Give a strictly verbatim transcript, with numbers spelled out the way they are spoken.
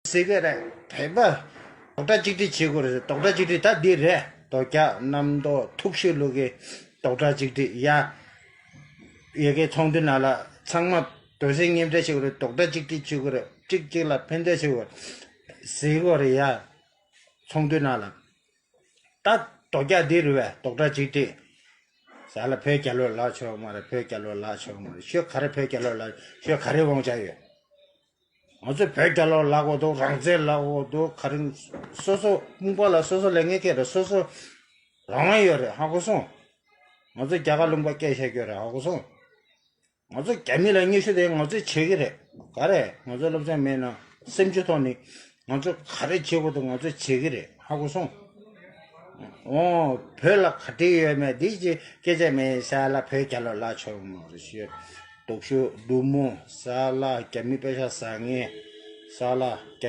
ཟེར་གི་རེད། བོད་པ་རྡོག་ཁྲ་གཅིག་སྒྲིལ་བྱེད་དགོས་རེད། རྡོག་ཁྲ་གཅིག་སྒྲིལ་ད་འདི་རེད། རྡོ་རྒྱག་རྣམ་རྟོག་ཐུག་ཤོས་ལུག་གི་རྡོག་ཁྲ་གཅིག་སྒྲིལ་ཡ། ཡ་གི་ཚོགས་འདུ་ནང་ལ་ཚང་མ་རྡོག་སེ་མཉམ་འབྲེལ་བྱེད་དགོས་རེད། རྡོག་ཁྲ་གཅིག་སྒྲིལ་བྱེད་དགོས་རེད། གཅིག་གཅིག་ལ་ཕན་ཐོགས་བྱེད་དགོས་རེད་ཟེར་གི་རེད་ཡ། ཚོགས་འདུ་ནང་ལ། ད་རྡོ་རྒྱག་འདི་རུ་བས་རྡོག་ཁྲ་གཅིག་སྒྲིལ། ཟ་ལ་བོད་རྒྱལ་ལོ་ལ་ཆོག་མ་རེད། བོད་རྒྱལ་ལོ་ལ་ཆོག་མ་རེད། ཤོད་ག་རེ་བོད་རྒྱལ་ལོ་ལ་ཤོད་ག་རེ་དབང་ཆ་ཡོད། ང་ཚོ་བོད་རྒྱལ་ལོ་ལ་དགོས་འདུག་རང་བཙན་ལ་དགོས་འདུག་ག་རེ་སོ་སོ་དཔུང་པ་ལ་སོ་སོ་ལས་འགན་ཁེལ་རེད། སོ་སོ་རང་དབང་ཡོད་རེད། ཧ་གོ་སོང་། ང་ཚོ་རྒྱ་གར་ལུང་པ་སྐད་བཤད་རྒྱུ་རེད། ཧ་གོ་སོང་། ང་ཚོ་རྒྱ་མི་ལ་སྙན་ཞུ་དེ་ང་ཚོས་བྱེད་ཀྱི་རེད། ག་རེ་ང་ཚོ་སློབ་སྦྱོང་མེད་ན་སེམས་ཆུང་ཐོག་ནས་ང་ཚོ་ག་རེ་བྱེད་དགོས་འདུག་ང་ཚོས་བྱེད་ཀྱི་རེད། ཧ་གོ་སོང་། ཨོ་བོད་ལ་ག་འདྲ་ཡོད་མེད་འདི་ཅི་སྐད་ཆ་མེད། ས་ལ་བོད་རྒྱལ་ལོ་ལ་ཆོག་མ་རེད་ཤོད། སྡུག་ཤོས་སྡུག་མོ་ས་ལ་རྒྱ་མི་པེ་ཤ་ཟ་ངེས་ས་ལ་རྒྱ།